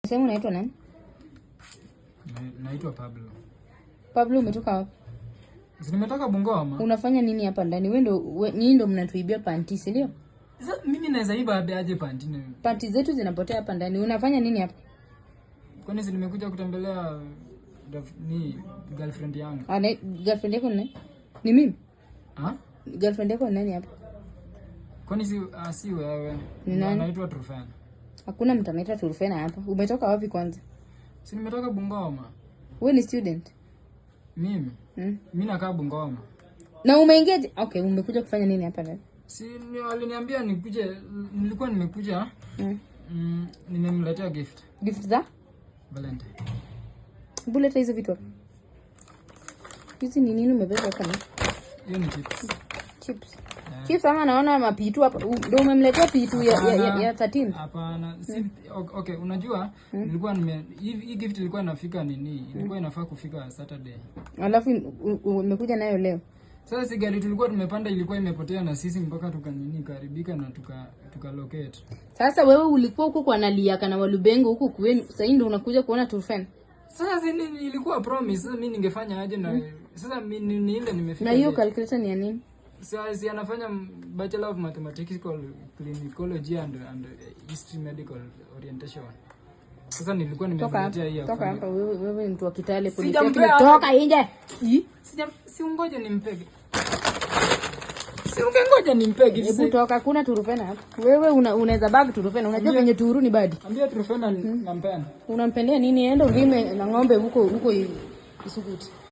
Sema, unaitwa nani? Naitwa Pablo. Pablo, umetoka wapi? Si nimetoka Bungoma. Unafanya nini hapa ndani? Wewe ndo nyinyi ndo mnatuibia panty, si ndio? Sasa mimi naweza iba aje panty? Panty zetu zinapotea hapa ndani. Unafanya nini hapa? Kwani si nimekuja kutembelea ni girlfriend yangu. Ana girlfriend yako ni nani? Ni mimi? Ha? Girlfriend yako ni nani hapa? Kwani si si wewe? Ni nani? Anaitwa Trufena. Hakuna mtu anaitwa Trufena hapa. Umetoka wapi kwanza? Si nimetoka Bungoma. Wewe ni student? Mimi? Mimi nakaa Bungoma. Na umeingia? Okay, umekuja kufanya nini hapa ndani? Si waliniambia nikuje, nilikuwa nimekuja. Nimemletea gift. Gift za? Valentine. Hebu leta hizo vitu hapa. Hizi ni nini umebeba hapa? Hiyo ni chips. Chips. Chips ama naona mapitu hapa. Ndio umemletea pitu ya 13? Hapana, si okay, unajua nilikuwa nime hii gift ilikuwa inafika nini? Ilikuwa inafaa kufika Saturday. Alafu umekuja nayo leo. Sasa si gari tulikuwa tumepanda ilikuwa imepotea na sisi mpaka tuka nini karibika na tuka locate. Sasa wewe ulikuwa huko kwa Naliaka na Walubengo huko kwenu. Sasa ndio unakuja kuona Trufena. Sasa si ilikuwa promise, sasa mimi ningefanya aje na sasa mimi ni ile nimefika. Na hiyo calculator ni ya nini? Sasa si anafanya Bachelor of Mathematical Clinicology and History Medical Orientation. Sasa nilikuwa nimemletea hii ya Toka hapa wewe, wewe ni mtu wa Kitale. Sijampea. Toka nje. Sija, si ungoje nimpe. Si ungengoja nimpe gift. Hebu toka, kuna Trufena hapa. Wewe unaweza bag Trufena. Unajua venye Turu ni bad. Ambia Trufena nampenda. Unampendea nini? Enda ulime na ng'ombe huko huko Isukuti.